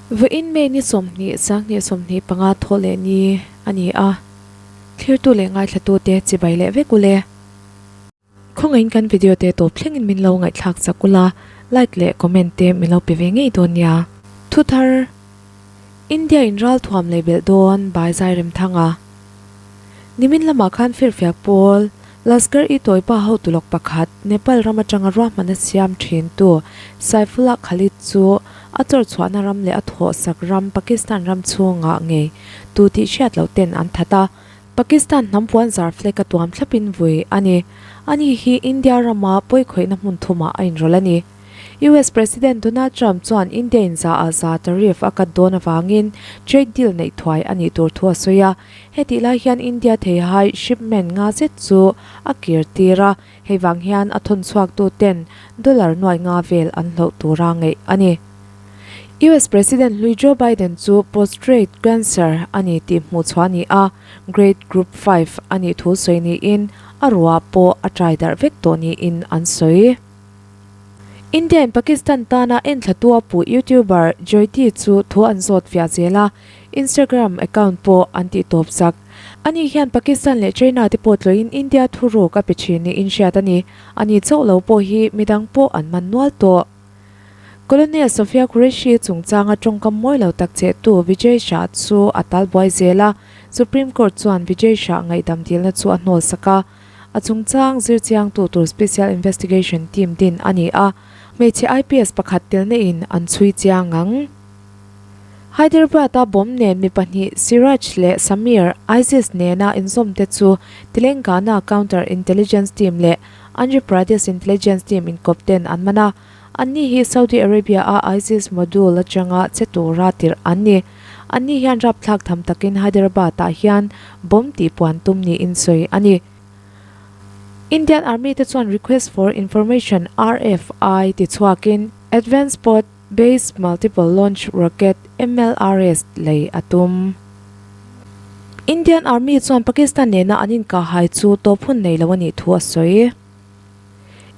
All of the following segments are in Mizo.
Vawiin May ni 20, 20 25 thawh leh ni a ni a, thlirtu leh ngaithlatute chibai leh vek ule. Khawngaihin kan video te tawp thlengin min lo ngaihthlak chak ula, like leh comment te min lo pe ve ngei dawn nia. Thuthar, India in ralthuam leh belh dawn by Zairemthanga. Nimin lamah khan firfiak pawl, Lashkar-e-Toiba hotu lawk pakhat, Nepal ram atanga ruahmanna siam thintu Saifullah Khalid chu a chawrchhuahna ram leh a thawhsak ram Pakistan ram chhungah ngei tu tih hriat loh ten an that a. Pakistan hnam puanzar flag a tuam thlapin vui a ni. Ani hi India rama pawikhawihna hmun thumah a inrawlh a ni. US President Donald Trump chuan India in za ah za tariff a cut dawn avangin trade deal neih thuai a nih tur thu a sawi a. Hetih lai hian India theihai shipment nga zet chu a kir tir a, hei vang hian a thawn chhuaktu ten dollar nuai nga vel an hloh tura ngeih a ni. US President hlui Joe Biden chu prostrate cancer a ni tih hmuh chhuah a ni a, grade group 5 a nih thu sawi niin a ruah pawh a trai darh vek tawh niin an sawi. India in Pakistan tana enthlatu a puh YouTuber Jyoti chu thu an zawt fiah zel a, Instagram account pawh an tih tawp sak. Ani hian Pakistan leh China te pawh tlawhin India thuruk a pe thin niin hriat a ni. Ani chauh lo pawh hi midang pawh an man nual tawh. Colonel Sophia Qureshi chungchanga tawngkam mawi lo tak chehtu Vijay Shah chu a tal buai zel a, Supreme Court chuan Vijay Shah ngaihdam dilna chu a hnawl sak a. A chungchang zirchiangtu tur Special Investigation Team din a ni a, hmeichhe IPS pakhat telna in an chhui chiang ang. Hyderabad-a bomb nen mi pahnih Siraj leh Sameer ISIS nena inzawmte chu Telangana Counter Intelligence Team leh Andhra Pradesh Intelligence Team inkawp ten an man a, anni hi Saudi Arabia-a ISIS module atanga che tura tirh an ni. Anni hian rapthlak tham takin Hyderabad-ah hian bomb tihpuan tum niin sawi a ni. Indian Army te chuan Request for Information, RFI, tichhuakin Advanced Pod Based Multiple Launch Rocket, MLRS, lei a tum. Indian Army chuan Pakistan nena an inkahhai chu tawp hun nei lo a nih thu a sawi.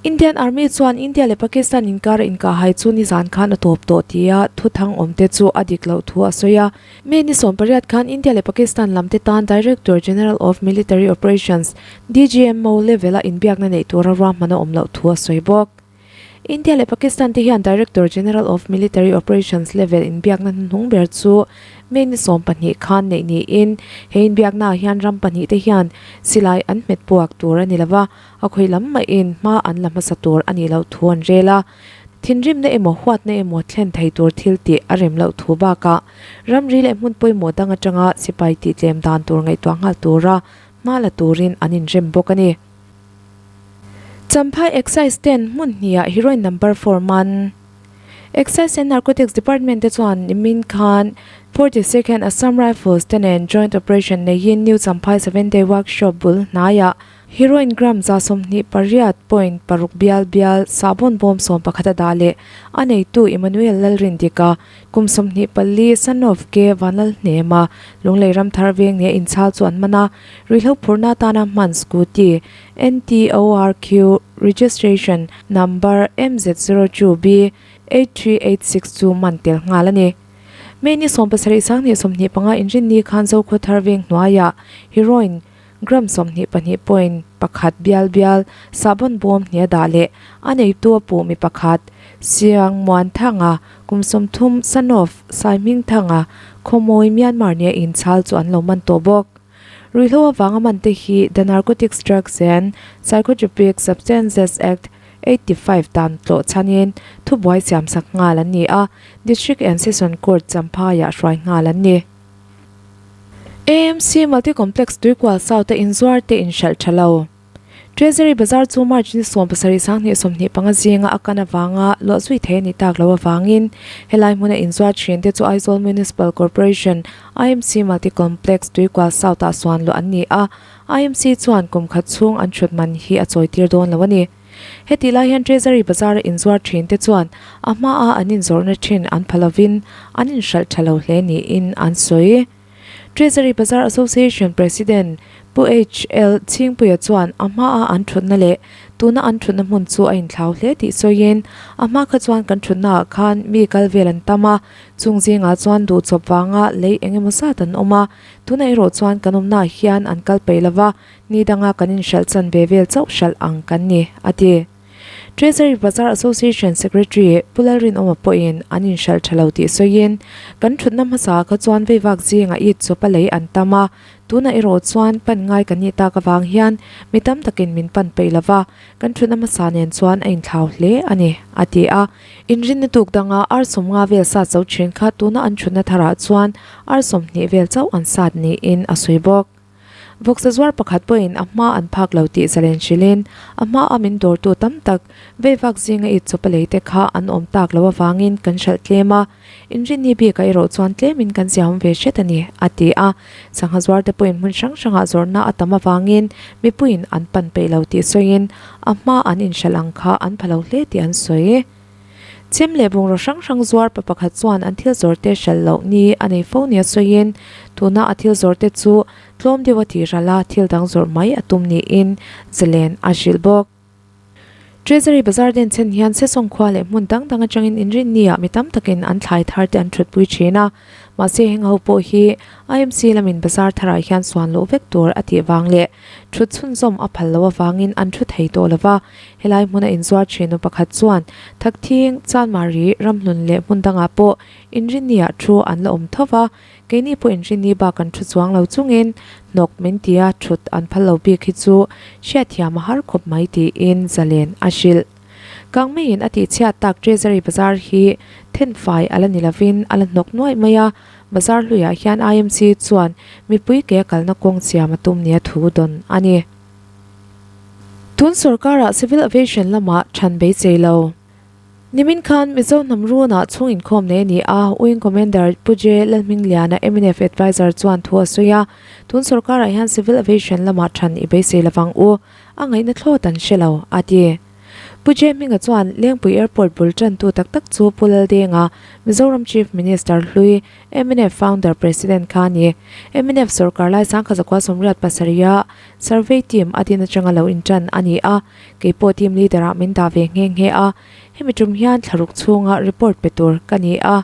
Indian Army chuan India leh Pakistan inkara inkahhai chu nizan khan a tawp tawh tia thuthang awmte chu a dik loh thu a sawi a. May ni 18 khan India leh Pakistan lamte tan Director General of Military Operations, DGMO, level-a inbiakna neih tura ruahman a awm loh thu a sawi bawk. India leh Pakistan te hian Director General of Military Operations level inbiakna hnuhnung ber chu May ni 12 khan neih niin he inbiaknaah hian ram pahnihte hian silai an hmet puak tur a ni lova, A khawi lam mahin hma an la hmasa tur a nih loh thu an rel a, thinrimna emaw huatna emaw thlen thei tur thil tih a rem loh thu bakah ramri leh hmun pawimawh dang atanga sipai tih tlem dan tur ngaihtuah nghal tura hma la turin an inrem bawk a ni. Champhai Excise ten hmun hniah heroin number four man Excise and Narcotics Department te chuan nimin khan 42nd Assam Rifles te nen joint operation neiin New Champhai Seven Day Workshop bul hnaiah Heroin gram 28 point paruk bial bial sahbawn bawm 11 a dah leh a neitu Emmanuel Lalrindika kum 24 son of K Vanlalhnema Lunglei Ramthar veng nia inchhal chu an man a, ruihhlo phurna atana hman scooty NTORQ registration number MZ02B 8386 chu man tel nghal a ni. May ni 17 2025 inrinni khan Zokhawthar veng hnuaiah heroin Gram 22 point pakhat bial bial sahbawn bawm hnia dah leh a neitu a puh mi pakhat Siang Muanthanga kum 30 son of Saihmingthanga Khawmawi Myanmar nia inchhal chu an lo man tawh bawk. Ruihhlo avanga man te hi The Narcotics Drugs and Psychotropic Substances Act 85 dan tlawh chhanin thubuai siamsak nghal an ni a, District and Session Court Champhaiah hruai nghal an ni. AMC Multi Complex Tuikual South a inzuar te inhralh tha lo. Treasury Bazar chu March ni 17 2025 zinga a kan avanga luah zui thei a nih tak loh avangin helai hmuna inzuar thin te chu Aizawl Municipal Corporation IMC Multi Complex Tuikual South ah suan luah an ni a, IMC chuan kum khat chhung an thut man hi a chawitir dawn lo a ni. Hetih lai hian Treasury Bazar a inzuar thin te chuan a hmaa an inzawrhna thin an pha lovin an inhralh tha lo hle niin an sawi. Treasury Bazar Association President Pu HL Chhingpuia chuan a hmaa an thutna leh tuna an thutna hmun chu a inthlau hle tih sawiin, A hma kha chuan kan thutnaah khan mi kal vel an tam a, chung zingah chuan duhchawp vanga lei eng emaw zat an awm a, tunah erawh chuan kan awmnaah hian an kal peih lo va, ni danga kan inhralh chan ve vel chauh hralh ang kan ni, a ti. Treasury Bazar Association Secretary Pu Lalrinawma pawhin an inhralh tha lo tih sawiin, Kan thutna hmasa kha chuan veivak zingah it chawpa lei an tam a, tunah erawh chuan pan ngai kan nih tak avang hian mi tam takin min pan peih lo va, kan thutna hmasa nen chuan a inthlau hle a ni, a ti a. Inrinna tuk danga ar 50 vel sat zo thin kha tuna an thutna tharah chuan ar 20 vel chauh an sat niin a sawi bawk. Vawksa zuar pakhat pawhin a hma an phak lo tih zalen hrilhin a hma a min dawrtu tam tak veivak zinga it chawpa lei te kha an awm tak lo avangin kan hralh tlem a, inrinni bikah erawh chuan tlemin kan ziahawm ve hret a ni, a ti a. Sangha zuar te pawhin hmun hrang hrangah zawrhna a tam avangin mipuiin an pan peih lo tih sawiin a hma an inhralh ang kha an pha lo hle tih an sawi. Chem leh bungraw hrang hrang zuar pa pakhat chuan an thil zawr te hralh loh ni a nei fo nia sawiin tuna a thil zawr te chu tlawm deuh a tih ralh a thil dang zawrh mai a tum niin zalen a hrilh bawk. Treasury Bazar den chen hian Sesawng khua leh hmun dang dang atangin inrinni ah mi tam takin an thlai thar te an thutpui thin a, mahse heng ho pawh hi IMC lamin bazar tharah hian suan luh vek tur a tih vang leh thut chhunzawm a phal loh avangin an thu thei tawh lova, Helai hmuna inzuar thin nu pakhat chuan Thakthing, Chanmari, Ramhlun leh hmun dangah pawh inrinni-ah thu an la awm tho va, keini pawh inrinni bak an thu chuang lo chungin hnawk min tia thut an phal lo bik hi chu hriatthiam a har khawp mai tiin zalen a hrilh. Kangmeiin a tihchhiat tak Treasury Bazar hi thenfai a la ni lovin a la hnawk nuaih mai a, Bazar hluiah hian IMC chuan mipui ke a kalna kawng siam a tum nia thu dawn a ni. Tun sorkarah Civil Aviation lamah than beisei lo. Nimin khan Mizo hnam runah chhung inkhawm nei a ni a, Wing Commander Pu J. Lalhmingliana mnf Adviser chuan thu a sawi a, tun sorkarah hian Civil Aviation lamah than i beisei lovang u, a ngaihna thlawt an hre lo, a ti. Pu J. Hminga chuan Lengpui Airport bul tantu tak tak chu Pu Laldenga, Mizoram Chief Minister hlui, mnf Founder President kha a ni. Mnf sorkar lai sangkha zakua sawmriat pasarih-a Survey team a din atanga lo intan a ni a, kei pawh team leader ah min dah ve nghe nghe a, hemi tum hian thlaruk chhunga report pe tur ka ni a,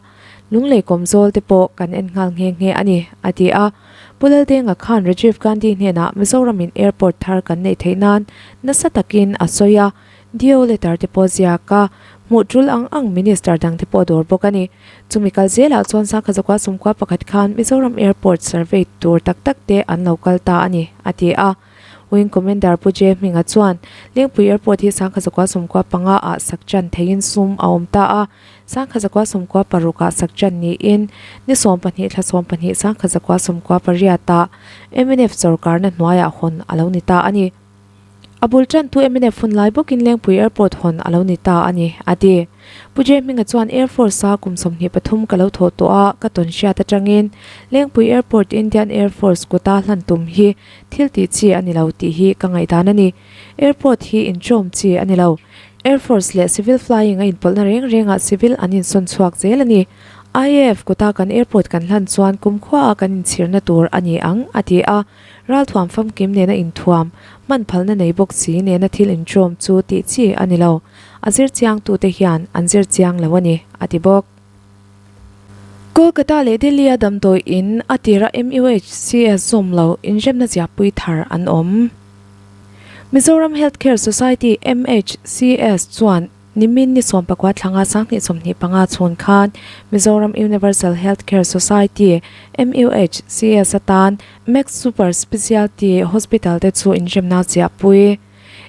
Lunglei kawmzawl te pawh kan en nghal nghe nghe a ni, a ti a. Pu Laldenga khan Rajiv Gandhi hnenah Mizoram in airport thar kan neih theih nan nasa takin a sawi a, DO letter te pawh ziak a, hmuh tul ang ang minister dang te pawh a dawr bawk a ni. Chumi kal zelah chuan sangkha zakua sumkua pakhat khan Mizoram Airport survey tur tak tak te an lo kal ta a ni, a ti a. Wing Commander Pu J Hminga chuan Lengpui Airport hi sangkha zakua sumkua panga ah sak chan theiin sum a awm ta a, sangkha zakua sumkua paruk ah sak chan niin ni 12 thla 12 sangkha zakua sumkua pariat ah mnf sorkarna hnuaiah hawn a lo ni ta a ni. A bul tantu mnf hun lai bawkin Lengpui Airport hawn a lo ni ta a ni, a ti. Pu Jay Hminga chuan Air Force-a kum 23 ka lo thawh tawh a, ka tawn hriat atangin Lengpui Airport Indian Air Force kuta hlan tum hi thil tih chi a ni lo tih hi ka ngaihdan a ni. Airport hi inchawm chi a ni lo. Air Force leh Civil Flying a inpawlhna reng rengah civil an insawn chhuak zel a ni. IAF kuta kan airport kan hlan chuan kumkhua a kan inchhirna tur a ni ang, a ti a. Ralthuam famkim nena inthuam, hman phalna nei bawk si nena thil inṭawm chu tih chi a ni lo. A zir chiangtute hian an zir chiang lo a ni, a ti bawk. Kolkata leh Delhi-a damdawi in a tira MUHCS zawm lo inremna ziahpui thar an awm. Mizoram Health Care Society, MHCS, chuan Nimin ni sawmpakua thlanga 2025 chhun khan Mizoram Universal Health Care Society, MUHCS, atan Max Super Specialty Hospital te chu inremna ziahpui.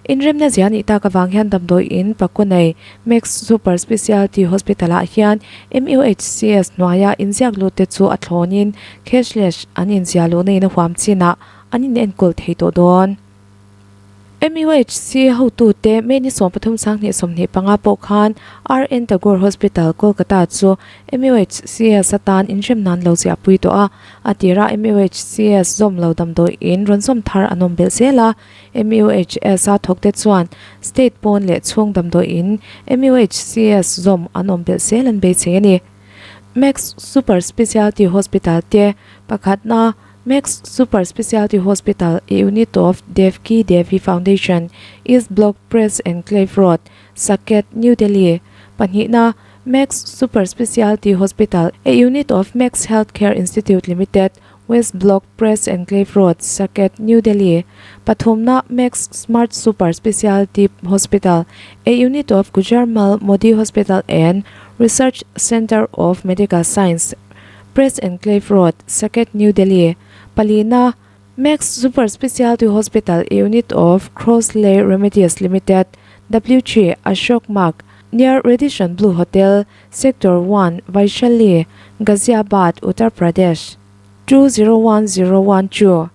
Inremna ziah nih tak avang hian damdawi in pakua nei Max Super Specialty Hospital ah hian MUHCS hnuaia inziak lut te chu a thlawnin cashless an inziah luhna in a huam chinah an inenkawl thei tawh dawn. MUHC hotute May ni 13 sanghnih 25 pawh khan RN Tagore Hospital, Kolkata chu MUHCS atan inhrem nan lo ziahpui tawh a. A tirah MUHCS zawm lo damdawi in rawn zawm thar an awm belh zel a. MUHS a thawkte chuan state pawn leh chhung damdawi in MUHCS zawm an awm belh zel an beisei a ni. Max Super Specialty Hospital te pakhatna. Max Super Specialty Hospital, a unit of Devki Devi Foundation, East Block, Press Enclave Road, Saket, New Delhi. Pahnihna, Max Super Specialty Hospital, a unit of Max Healthcare Institute Limited, West Block, Press Enclave Road, Saket, New Delhi. Pathumna, Max Smart Super Specialty Hospital, a unit of Gujarmal Modi Hospital and Research Centre of Medical Science, Press Enclave Road, Saket, New Delhi. Palina, Max Super Specialty Hospital, a unit of Crossley Remedies Limited, W3, Ashok Marg, near Radisson Blu Hotel, Sector 1, Vaishali, Ghaziabad, Uttar Pradesh, 201012.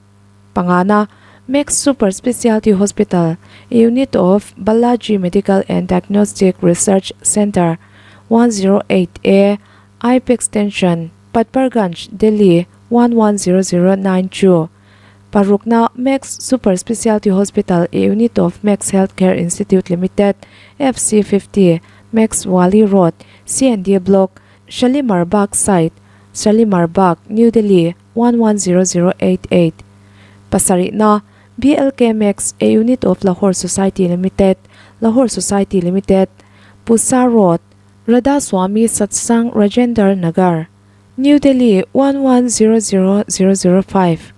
Pangana, Max Super Specialty Hospital, a unit of Balaji Medical and Diagnostic Research Centre, 108A, IP Extension, Patparganj, Delhi, 110092. Parukna, Max Super Specialty Hospital, a unit of Max Healthcare Institute Limited, FC 50, Max Wali Road, C&D Block, Shalimar Bagh Site, Shalimar Bagh, New Delhi, 110088. Pasarihna, BLK Max, a unit of Lahore Society Limited, Lahore Society Limited, Pusa Road, Radha Swami Satsang Rajendra Nagar, New Delhi 1100005.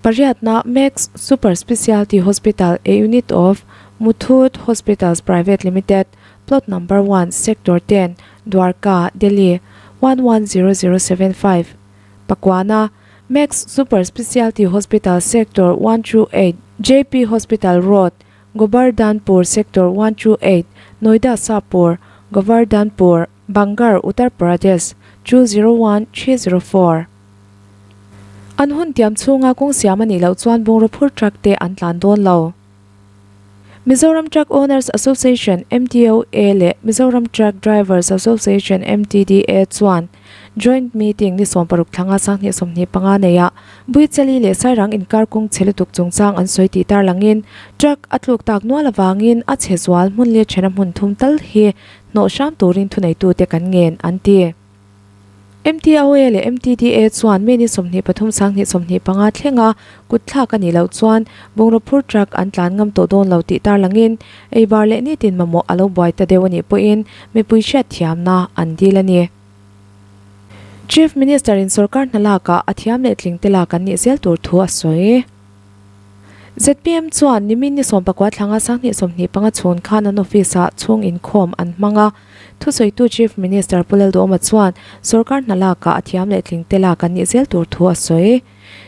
Pariatna, Max Super Specialty Hospital, a unit of Muthoot Hospitals Private Limited, Plot Number 1, Sector 10, Dwarka, Delhi 110075. Pakuana, Max Super Specialty Hospital Sector 1 through 8, JP Hospital Road, Govardhanpur Sector 1 through 8, Noida Sapur, Govardhanpur, Bangar, Uttar Pradesh 201304. An hun tiam chhunga kawng siam a nih loh chuan bungraw phur truck te an tlan dawn lo. Mizoram Truck Owners Association, MTOA, leh Mizoram Truck Drivers Association, MTDA, chuan Joint Meeting ni 16 thlanga 2025 neihah Buichali leh Sairang inkar kawng chhe lutuk chungchang an sawi tih tarlangin truck a tluk tak nual avangin a chhe zual hmun leh thena hmun thum tal hi hnawh hram turin thuneitute kan ngen an ti. MTOA leh MTDA chuan May ni 23 2025 thlenga kut thlak a nih loh chuan bungraw phur truck an tlan ngam tawh dawn lo tih tarlangin eibar leh nitin mamawh a lo buai ta deuh a nih pawhin mipui hriatthiamna an dil a ni. Chief Minister in sorkar hna lakah a thiam leh tling te lak an nih zel tur thu a sawi. Zpm chuan nimin ni 19 thlanga 2025 chhun khan an office ah chhung inkhawm an hmang a. Thusawitu Chief Minister Pu Lalduhawma chuan sorkar hna lakah a thiam leh tling te lak an nih zel tur thu a sawi.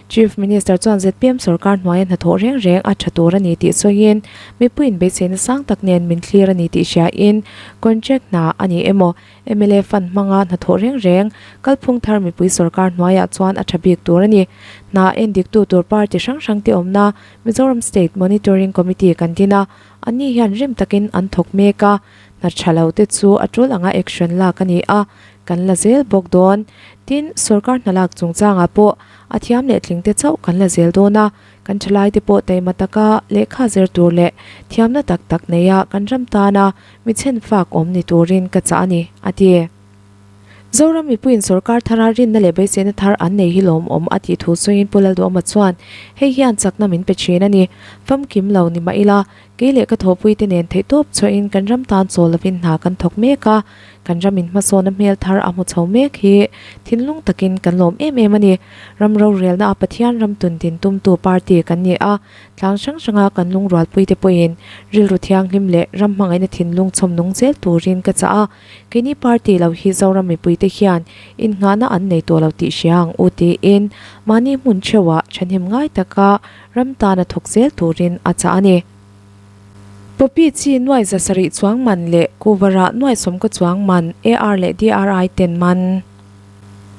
Chief Minister chuan zpm sorkar hnuaia hnathawh reng reng a tha tur a ni tih sawiin mipuiin beiseina sang tak nen min thlir a ni tih hriain contract hna a ni emaw mla fund hmanga hnathawh reng reng kalphung thar mipui sorkar hnuaiah chuan a tha bik tur a ni. Hna endiktu tur party hrang hrang te awmna Mizoram State Monitoring Committee kan din a, anni hian rim takin an thawk mek a. Hna tha lo te chu a tul anga action lak a ni a, kan la zel bawk dawn. Tin, sorkar hna lak chungchangah pawh a thiam leh tling te chauh kan la zel dawn a, kan thalai te pawh taima taka lehkha zir tur leh thiamna tak tak neia kan ram tana mi chhenfak awm ni turin ka chah a ni, a ti. Zoram mipuiin sorkar thara rinna leh beiseina thar an nei hi lawmawm a tih thu sawiin Pu Lalduhawma chuan, Hei hian chakna min pe thin a ni. Famkim lo ni mah ila, Kei leh ka thawhpuite nen theihtawp chhuahin kan ram tan chawl lovin hna kan thawk mek a, kan ramin hmasawna hmel thar a hmu chho mek hi thinlung takin kan lawm em em a ni. Ram rorelna a Pathian ram tun din tumtu party kan ni a, tlang hrang hranga kan lungrualpuite pawhin rilru thianghlim leh ram hmangaihna thinlung chhawm nung zel turin ka chah a, keini party lo hi Zoram mipuite hian innghahna an nei tawh lo tih hria ang u tiin mahni hmun theuhah thahnem ngai taka Ram tana thawk zel turin a chah a ni. Poppy chi nuai 700 chuang man leh Kuvara nuai 90 chuang man AR leh DRI ten man.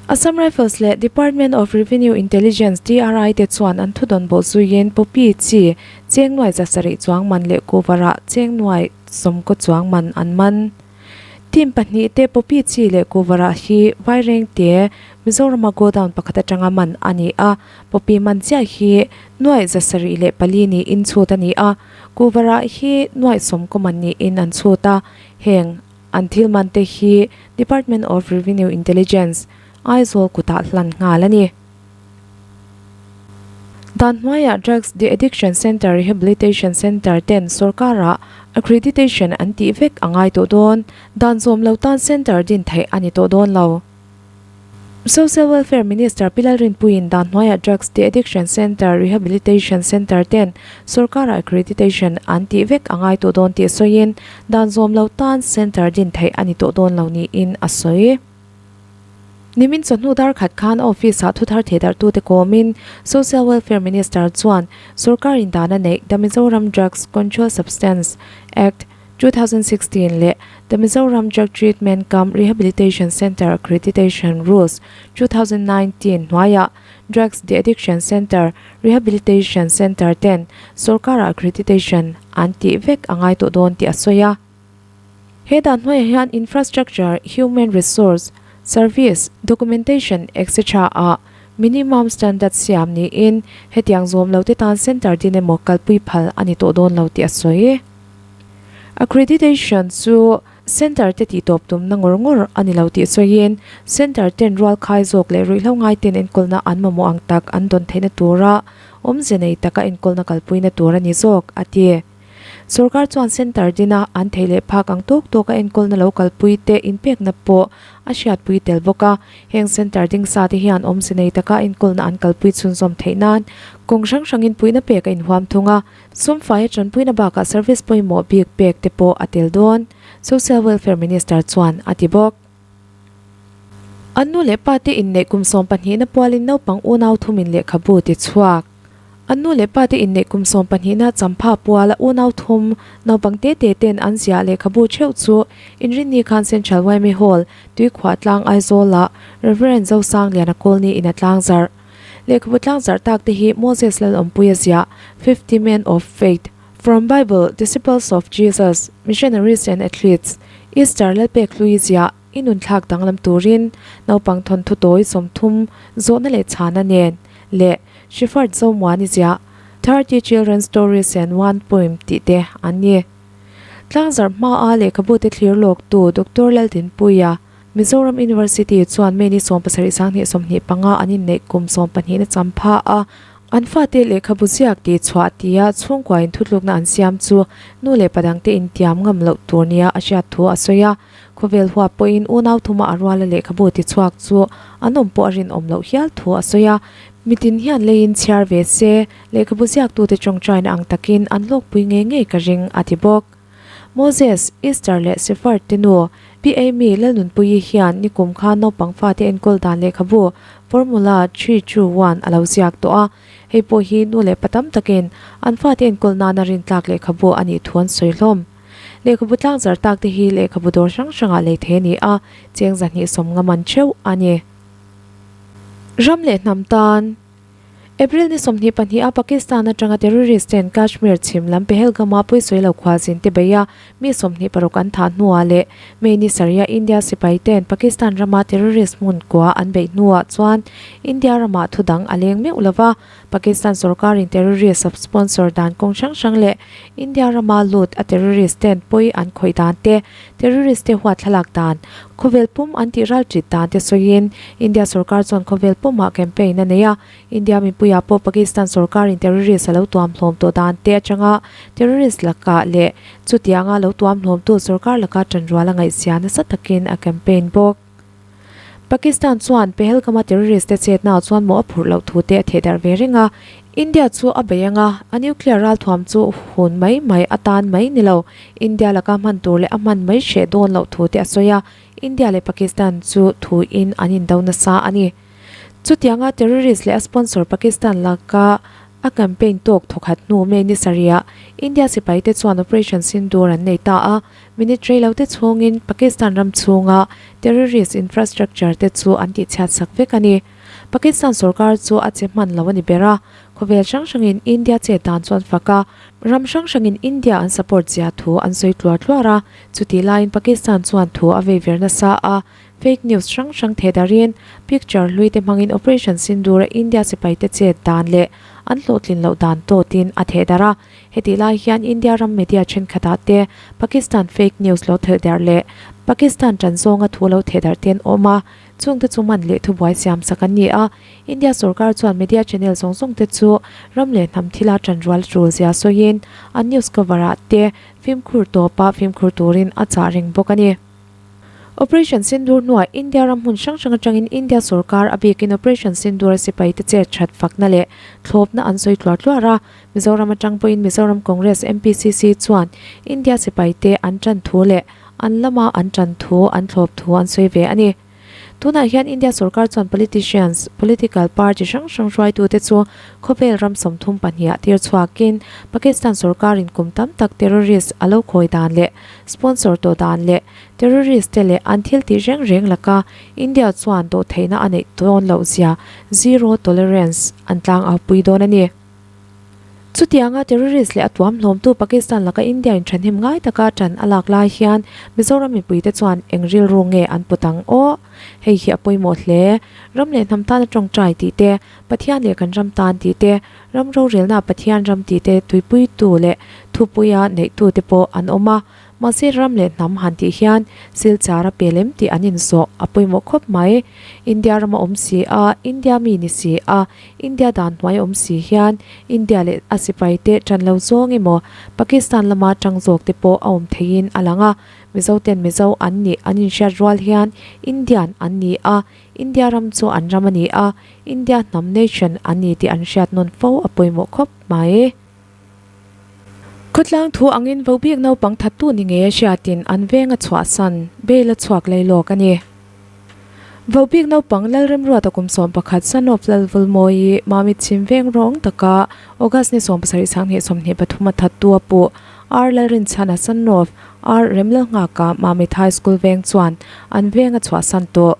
Assam Rifles leh Department of Revenue Intelligence, DRI, te chuan an thudawn bawh zuiin Poppy chi cheng nuai 700 chuang man leh Kuvara cheng nuai 90 chuang man an man. Team pahnihte Poppy chi leh Kuvara hi Vairengte, Mizorama godown pakhat atanga man a ni a. Poppy man chiah hi nuaih 74 niin chhut a ni a, Kuvara hi nuaih 90 man niin an chhut a. Heng an thil man te hi Department of Revenue Intelligence, Aizawl kutah hlan nghal a ni. Dan hnuaiah Drugs De-Addiction Centre Rehabilitation Centre ten sorkarah accreditation an tih vek a ngai tawh dawn. Dan zawm lo tan centre din theih a ni tawh dawn lo. Social Welfare Minister Pi Lalrinpuiin dan hnuaiah Drugs De-Addiction Centre Rehabilitation Centre ten sorkarah accreditation an tih vek a ngai tawh dawn tih sawiin dan zawm lo tan centre din theih a ni tawh dawn lo niin a sawi. Nimin chawhnu dar khat khan office-ah thuthar thehdarhtute kawmin Social Welfare Minister chuan sorkar in dan a neih The Mizoram Drugs Control Substance Act 2016 leh The Mizoram Drug Treatment cum Rehabilitation Centre Accreditation Rules, 2019 hnuaiah Drugs De-Addiction Centre, Rehabilitation Centre ten sorkarah accreditation an tih vek a ngai tawh dawn tih a sawi a. He dan hnuaiah hian infrastructure, human resource, service, documentation etc ah minimum standard siam niin hetiang zawm lo te tan centre din emaw kalpui phal a ni tawh dawn lo tih a sawi. Accreditation chu Centre te tihtawp tumna ngawr ngawr a ni lo tih sawiin Centre ten rual khai zawk leh ruihhlo ngaiten enkawlna an mamawh ang tak an dawn theihna tura awmze nei taka enkawlna kalpuina tur a ni zawk, a ti. Sorkar chuan Centre dina an theih leh phak ang tawk tawka enkawlna lo kalpui te inpekna pawh a hriatpui tel bawk a. Heng Centre ding sa te hian awmze nei taka enkawlna an kalpui chhunzawm theih nan kawng hrang hrangin puihna pek a inhuam thung a. Sumfaia tanpuina bakah service pawimawh bik pek te pawh a tel dawn, Social Welfare Minister chuan a ti bawk. An nu leh pa te inneih kum sawmpahnihna pualin naupang unau thumin lehkhabu ti chhuak. An nu leh pa te inneih kum sawmpahnihna champha puala unau thum naupang te te ten an ziah lehkhabu theuh chu Inrinni khan Central Yma Hall, Tuikhuah Tlang Aizawlah Rev. Zosangliana Kawlni in a tlangzarh. Lehkhabu tlangzarh tak te hi Moses Lalawmpuia ziah Fifty Men of Faith, From Bible, Disciples of Jesus, Missionaries and Athletes, Easter Lalpek hlui ziah i nunthlak danglam turin naupang thawnthu tawi 30 zawhna leh chhana nen leh Shepherd Zomuani ziah 30 Children's Stories and One Poem tih te an ni. Tlangzarh hmaa lehkhabu te thlir lawktu Doctor Laldinpuia, Mizoram University chuan May ni 17 2025 an inneih kum 12 na cham pha a, an fate lehkhabu ziak tih chhuah tia chhungkuain thutlukna an siam chu nu leh pa dangte intiam ngam loh tur nia a hriat thu a sawi a. Khawvel huap pawhin unau thuma a ruala lehkhabu ti chhuak chu an awm pawh a rinawm loh hial thu a sawi a. Mitin hian leiin chhiar ve se, lehkhabu ziaktute tawngtaina ang takin an hlawkpui ngei ngei ka ring, a ti bawk. Moses, Easter leh Shepherd te nu, Pi Amy Lalnunpuii hian nikum khan naupang fate enkawl dan lehkhabu Formula Three Two One a lo ziak tawh a. Hei pawh hi nu leh pa tam takin an fate enkawl nana rintlak lehkhabu a nih thu an sawi hlawm. Lehkhabu tlangzar tak te hi lehkhabu dawr hrang hrangah lei thei a ni a, cheng 250 man theuh a ni. Ram leh hnam tan. April ni 22 a Pakistan atanga terrorist ten Kashmir chhim lam Pahalgam-a pawisawi lo khualzin te beih a, mi 26 an thah hnuah leh May ni sarih a India sipai ten Pakistan rama terrorist hmun kua an beih hnuah chuan India ramah thu dang a leng meuh lova, Pakistan sorkarin terrorist sponsor dan kawng hrang hrang leh India rama lut a terrorist ten pawi an khawih dan te, terrorist te huat thlalak dan, khawvel pum an tih ral ṭit dan te sawiin India sorkar chuan khawvel pumah campaign a nei a, India mipuiah pawh Pakistan sorkarin terrorist a lo tuam hlawm tawh dan te atanga terrorist lakah leh chutianga lo tuam hlawmtu sorkar laka ṭanrual a ngaihzia nasa takin a campaign bawk. Pakistan chuan Pahalgam-a terrorist te chetnaah chuan mawh a phurh loh thu te a thehdarh ve reng a, India chu a bei ang a, a nuclear ralthuam chu hun mai mai atan mai ni lo, India laka hman tur leh a hman mai hreh dawn loh thu te a sawi a, India leh Pakistan chu thuin an indo nasa a ni. Chutianga terrorist leh a sponsor Pakistan laka a campaign tawk thawkhat hnu May ni sarihah India sipaite chuan Operation Sindoor an nei ta a, minute rei lo te chhungin Pakistan ram chhunga terrorist infrastructure te chu an tihchhiat sak vek a ni. Pakistan sorkar chu a che hman lo a ni ber a, khawvel hrang hrangin India chet dan chu an fak a, ram hrang hrangin India an support zia thu an sawi tluar tluar a, chutih laiin Pakistan chuan thu a vei ver nasa a, fake news hrang hrang thehdarhin picture hlui te hmangin Operation Sindoor a India sipaite chet dan leh an hlawhtlin loh dan tawtin a thehdarh a, hetih lai hian India ram media thenkhatah te Pakistan fake news lo thehdarh leh Pakistan tan zawnga thu lo thehdarh te an awm a. Chungte chu man leh thubuai siam sak an ni a. India sorkar chuan media channel zawng zawng te chu ram leh hnam thila ṭanrual tul zia sawiin an news cover ah te fimkhur tawpa fimkhur turin a chah reng bawk a ni. Operation Sindoor hnuah India ram hmun hrang hrang atangin India sorkar a bikin Operation Sindoor a sipaite chet that fakna leh thlawpna an sawi tluar tluar a. Mizoram atang pawhin Mizoram Congress MPCC chuan India sipaite an tan thu leh an lama an tan thu an thlawp thu an sawi ve a ni. Tunah hian India sorkar chuan politicians, political party hrang hrang hruaitute chu khawvel ram 32 ah tir chhuakin Pakistan sorkarin kum tam tak terrorist a lo khawi dan leh sponsor tawh dan leh terrorist te leh an thil tih reng reng laka India chuan dawhtheihna a neih dawn loh zia zero tolerance an tlangau pui dawn a ni. Chutianga terrorist leh a tuamhlawmtu Pakistan laka India in thahnem ngai taka tan a lak lai hian Mizoram mipuite chuan eng rilru nge an put ang aw? Hei hi a pawimawh hle. Ram leh hnam tana tawngtai tih te, Pathian leh kan ram tan tih te, ram rorelna Pathian ram tih te tuipuitu leh thupuia neihtute pawh an awm a. Mahse ram leh hnam han tih hian Silchar a pe lem tih an inzawh a pawimawh khawp mai. India rama awm si a, India mi ni si a, India dan hnuai awm si hian India leh a sipai te tan lo zawng emaw Pakistan lama tang zawk te pawh a awm theiin a lang a. Mizo ten Mizo an nih an inhriat rual hian Indian an ni a, India ram chu an ram a ni a, India hnam nation an ni tih an hriat nawn fo a pawimawh khawp mai. Khawtlang thu angin vobik naupang thattu ni ngei a hriatin an veng a chhuahsan, bail a chhuak lei lawk a ni. Vobik naupang Lalremruata kum 11 son of Lalvulmawi Mamit chhim veng rawng taka August ni 70 2023 a thattu a puh R Lalrinchhana son of R Remlalnghaka Mamit High School veng chuan an veng a chhuahsan tawh.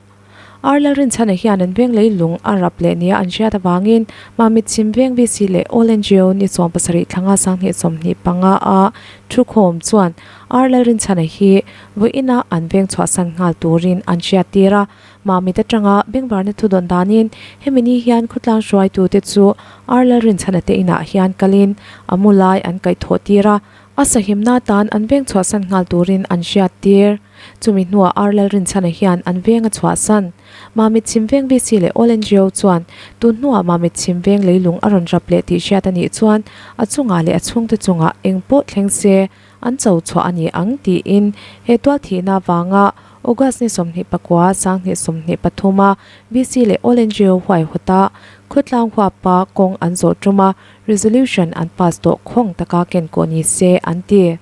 Ar Lalrinchhana hian an veng leilung a rap leh nia an hriat avangin Mamit Chhim Veng VC leh All NGO ni 70 thlanga 2025 a thukhawm chuan Ar Lalrinchhana hi vawiina an veng chhuahsan nghal turin an hriattir a. Mamit atanga bengvarna thudawn danin hemi ni hian khawtlang hruaitute chu Ar Lalrinchhana te inah hian kalin a mu lai an kaihthawh tir a, a sahimna tan an veng chhuahsan nghal turin an hriattir. Chumi hnuah Ar Lalrinchhana hian an veng a chhuahsan. Mamit Chhim Veng VC leh All NGO chuan tun hnuah Mamit Chhim Veng leilung a rawn rap leh tih hriat a nih chuan a chungah leh a chhungte chungah eng pawh thleng se an cho chhuah a ni ang tiin he tualthihna avanga August ni 29 2023 a VC leh All NGO huaihawta khawtlang huapa kawng an zawh tuma resolution an pass tawh khawng taka kenkawh ni se an ti.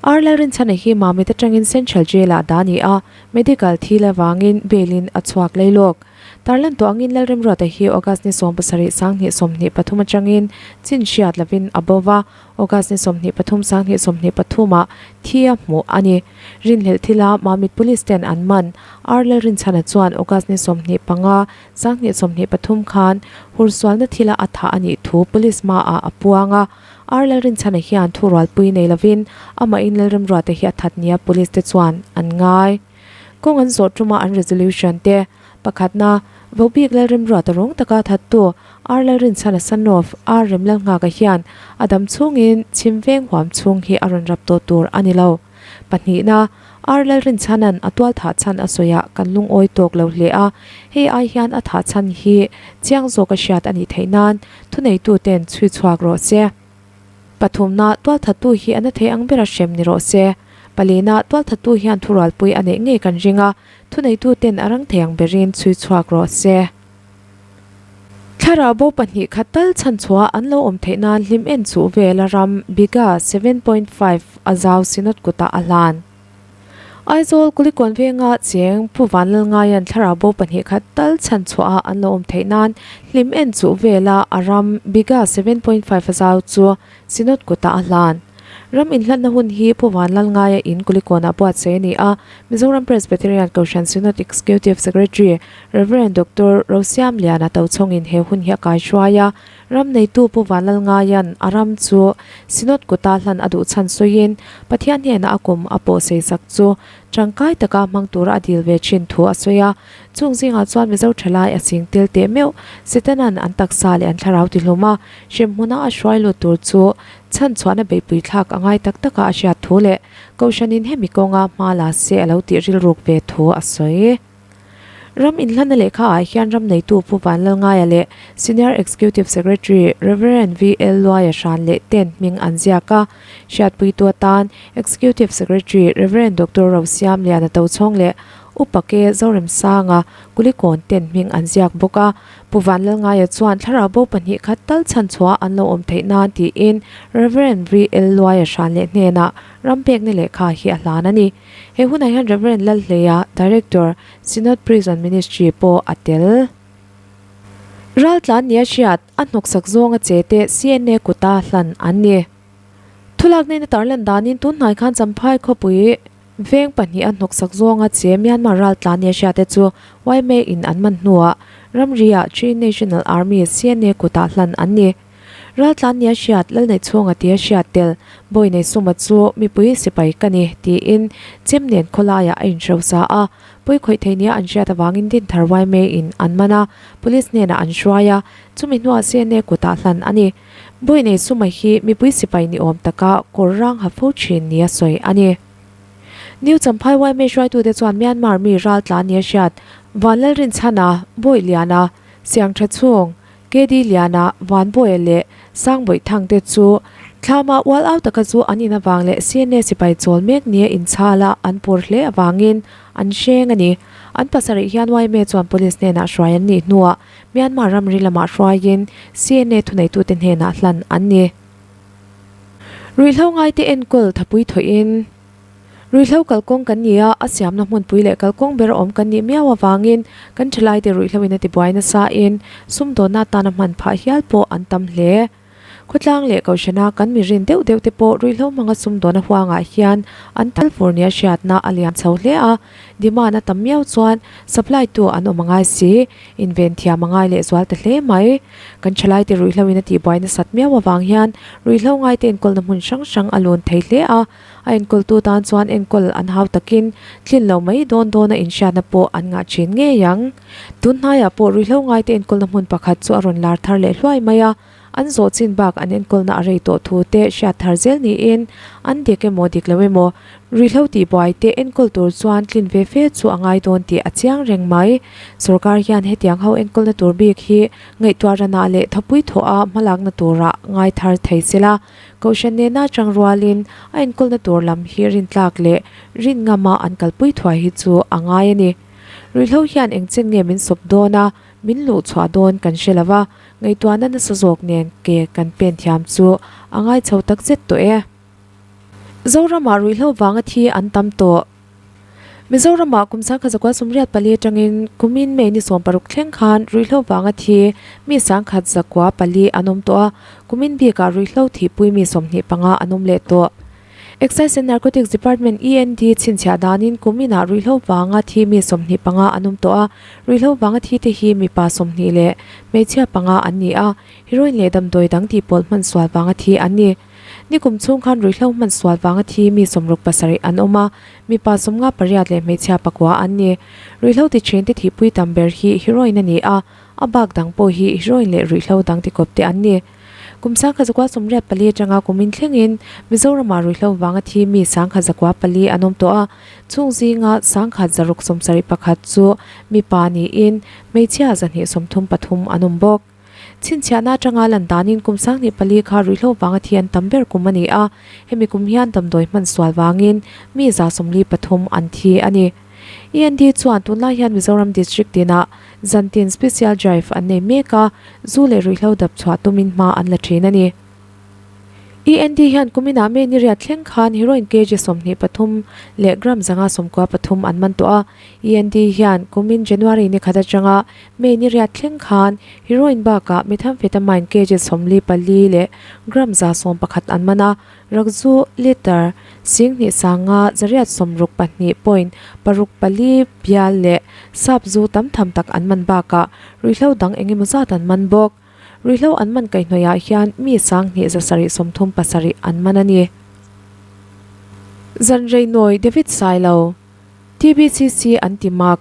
Ar Lalrinchhana hi Mamit atangin Central Jail-ah dah a ni a, medical thil avangin bail-in a chhuak lei lawk. Tarlan tawh angin Lalremruata hi August ni 70 2023 atangin chin hriat lovin a bo va, August ni 23 2023 ah thi a hmuh a ni. Rinhlelh thila Mamit Police ten an man Ar Lalrinchhana chuan August ni 25 2023 khan hursualna thila a thah a nih thu Police hmaah a puang a. Ar Lalrinchhana hian thurualpui nei lovin amahin Lalremruate hi a that nia Police te chuan an ngai. Kawng an zawh tuma an resolution te pakhatna Vobik Lalremruata rawng taka thattu Ar Lalrinchhana son of Ar Remlalnghaka hian a dam chhungin chhim veng huam chhung hi a rawn rap tawh tur a ni lo. Pahnihna, Ar Lalrinchhana'n a tual thah chhan a sawiah kan lungawi tawk lo hle a, hei ai hian a thah chhan hi chiang zawk a hriat a nih theih nan thuneituten chhui chhuak rawh se. Pathumna, tualthattu hi a na thei ang bera hrem ni rawh se. Palina, tualthattu hian thurualpui a neih ngei kan ring a, thuneituten a rang thei ang berin chhui chhuak rawh se. Thlarau bo pahnih khat tal chhan chhuah an lo awm theih nan hlim en chuh vel a ram Bigha 7.5 a zau Synod kutah a hlan. Aizawl Kulikawn venga cheng Pu Vanlalngaia'n thlarau bo pahnih khat tal chhan chhuah an lo awm theih nan hlim en chuh vela a ram Bigha 7.5 a zau chu Synod kutah a hlan. Ram inhlanna hun hi Pu Vanlalngaia in Kulikawnah buatsaih a ni a, Mizoram Presbyterian Kohhran Synod Executive Secretary Rev. Doctor Rosiamliana Tochhawngin he hun hi a kaihruai a, ram neitu Pu Vanlalngaia'n a ram chu Synod kuta hlan a duh chhan sawiin Pathian hnenah a kum a pawh seisak chu tangkai taka hmang tura a dil ve thin thu a sawi a, chung zingah chuan Mizo thalai a ching tel teh meuh Setana'n an taksa leh an thlarau tihlum a, hremhmuna a hruai lut tur chu Chhan chhuahna beihpui thlak a ngai tak taka a hriat thu leh Kohhranin hemi kawnga hma la se a lo tih rilruk ve thu a sawi. Ram inhlanna lehkha ah hian ram neitu Pu Vanlalngaia leh Senior Executive Secretary Rev. VL Luaia hran leh ten hming an ziak a. Hriatpuitu atan Executive Secretary Rev. Doctor Rosiam Liana Tochhawng leh Upa K. Zoremsanga Kulikawn ten hming an ziak bawk a. Pu Vanlalngaia chuan thlarau bo pahnih khat tal chhan chhuah an lo awm theih nan tiin Rev. VL Luaia hran leh hnenah ram pekna lehkha hi a hlan a ni. He hunah hian Rev. Lalhleia, Director, Synod Prison Ministry pawh a tel. Raltlan nia hriat, a hnawksak zawnga che te CNA kuta hlan an ni. Thulak nena tarlan danin tun hnai khan Champhai khawpui veng pahniha hnawksak zawnga che Myanmar raltlan nia hriat te chu yma in an man hnuah ramri-ah Chin National Army, CNA, kutah hlan an ni. Raltlan nia hriat, Lalneih chhunga tia hriat tel, Bawi nei suma chu mipui sipai ka ni, tiin chem nen khawlaiah a inhrosa a. Pawi khawih thei nia an hriat avangin Dinthar yma in an man a, Police hnenah an hruai a, chumi hnuah CNA kutah hlan a ni. Bawi nei suma hi mipui sipai ni awm taka kawr rang ha fo thin nia sawi a ni. New Champhai yma hruaitute chuan Myanmar mi raltlan nia hriat, Vanlalrinchhana, Bawi Liana, Siangtha Chhung, KD Liana, Vanbawia leh Sangbawih Thang te chu thlama ual au taka chu an in avang leh CNA sipai chawl mek nia inchhala an pur hle avangin an hreng a ni. An pasarih hian yma chuan police hnenah hruai an nih hnuah Myanmar ramri lamah hruaiin CNA thuneitute hnenah hlan an ni. Ruihhlo ngaite enkawl thapui thawhin. Ruihhlo kalkawng kan ni a, a siamna hmunpui leh kalkawng ber awm kan nih miau avangin kan thalaite ruihhloin a tibuai nasa in sumdawnna atana hman phah hial pawh an tam hle. Khawtlang leh Kohhrana kan mi rin deuh deuh te pawh ruihhlo hmanga sumdawna huangah hian an tal fur nia hriatna a lian chho hle a, demand a tam miau chuan supply tu an awm a ngai si, inven thiam a ngai leh zual ta hle mai. Kan thalaite ruihhloin a tihbuai nasat miau avang hian ruihhlo ngaite enkawlna hmun hrang hrang a lun thei hle a, A enkawltu tan chuan enkawl an hau takin tlin lo mai dawn dawna inhriatna pawh an ngah thin ngei ang. Tun hnaiah pawh ruihhlo ngaite enkawlna hmun pakhat chu a rawn lar thar leh hluai mai a, an zawh chin bak an enkawlna a rei tawh thu te hriat thar zel niin an dik emaw dik lo emaw ruihhlo tihbuai te enkawl tur chuan tlin ve fe chu a ngai dawn tih a chiang reng mai. Sorkar hian hetiang ho enkawlna tur bik hi ngaihtuah ranah leh thawpui thawha hmalakna turah ngai thar thei sela. Kohhran nena chang rualin a enkawlna tur lam hi rintlak leh rin ngama an kalpui thuai hi chu a ngai a ni. Ruihhlo hian engchen nge min sawp dawn a, min luh chhuah dawn kan hre lo va, ngaihtuahna nasa zawk nen ke kan pen thiam chu a ngai chho takzet tawh e. Zoramah ruihhlo vanga thi an tam tawh. Mizoramah kum sangkhat zakua 84 atangin kumin May ni 16 thleng khan ruihhlo vanga thi mi sangkhat zakua pali an awm tawh a, kumin bikah ruihhlo thihpui mi 25 an awm leh tawh. Excise and Narcotics Department, END, chhinchhiah danin kuminah ruihhlo vanga thi mi 25 an awm tawh a, ruihhlo vanga thi te hi mipa 20 leh hmeichhia panga an ni a, heroin leh damdawi dang tihpawlh hman sual vanga thi an ni. Nikum chhung khan ruihhlo hman sual vanga thi mi 67 an awm a, mipa 58 leh hmeichhia pakua an ni. Ruihhlo ti thin te thihpui tam ber hi heroin a ni a, a bak dang pawh hi heroin leh ruihhlo dang tikawp te an ni. Kum 1984 atanga kum inthlengin Mizoramah ruihhlo vanga thi mi 1004 an awm tawh a, chung zinga 1671 chu mipa niin hmeichhia 233 an awm bawk. Chhinchhiahna atanga lan danin kum 24 kha ruihhlo vanga thi an tam ber kum a ni a, hemi kum hian damdawi hman sual vangin mi 73 an thi a ni. END chuan tunlai hian Mizoram District tinah zantin Special Drive an nei mek a, zu leh ruihhlo dap chhuah tumin hma an la thin a ni. END hian kuminah May ni riat thleng khan heroin kg 23 leh gram 193 an man tawh a. END hian kumin January ni khat atanga May ni riat thleng khan heroin bakah methamphetamine kg 44 leh gram 111 an man a. Rakzu litre 2 sanga 862 point paruk pali bial leh sap zu tam tham tak an man bakah ruihhlo dang engemaw zat an man bawk. Ruihhlo an man kaihhnawihah hian mi 2737 an man a ni. Zanrei Nawi David Sailo, TBCC an ti mak.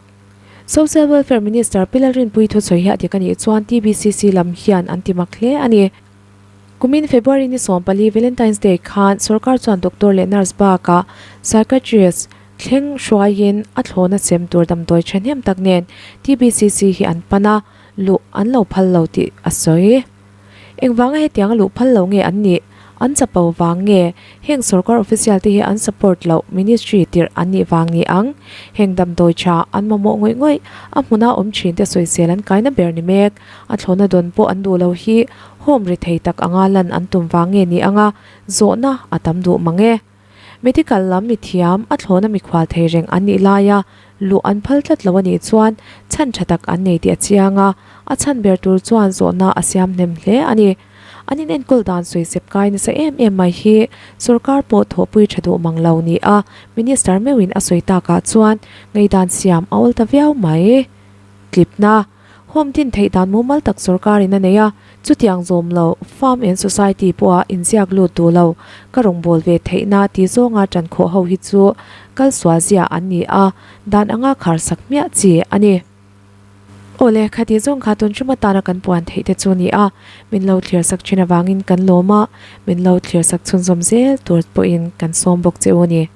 Social Welfare Minister Pi Lalrinpuii thusawi hi a dik a nih chuan TBCC lam hian an ti mak hle a ni. Kumin February ni 14 Valentine's Day khan sorkar chuan doctor leh nurse bakah psychiatrist, Thleng hruaiin a thlawna sem tur damdawi thahnem tak nen TBCC hi an pan a, luh an lo phal lo tih a sawi. Engvanga hetianga luh phal lo nge an nih? An chapo vang nge? Heng sorkar official te hi an support loh ministry tirh an nih vang ni ang? Heng damdawi tha an mamawh ngawih ngawih, a hmuna awm thin te sawisel an kaina ber ni mek. A thlawna dawn pawh an duh lo hi home ri thei tak anga lan an tum vang nge ni anga zawhna a tam duh mang e. Medical lam mithiam a thlawna mikhual thei reng an nih laia luh an phal tlat lo a nih chuan chhan tha tak an nei tih a chiang a, a chhan ber tur chuan zawhna a siam hnem hle a ni. An inenkawl dan sawisep kai nasa em em mai hi sorkar pawh thawhpui tha duh mang lo ni a, Minister meuhin a sawi takah chuan ngaihdan siam a awl ta viau mai. Tlipna. Home din theih dan mumal tak sorkarin a nei a, chutiang zawm lo Farm and Society pawha inziak lut duh lo ka rawngbâwl ve theihna ti zawnga ṭan khawh ho hi chu kal sual zia an ni a, dan anga khar sak hmiah chi a ni. Awle, khati zawng kha tun ṭum atana kan puan theih te chu ni a, min lo thlir sak ṭhin avangin kan lawm a, min lo thlir sak chhunzawm zel tur pawhin kan sawm bawk che u ni.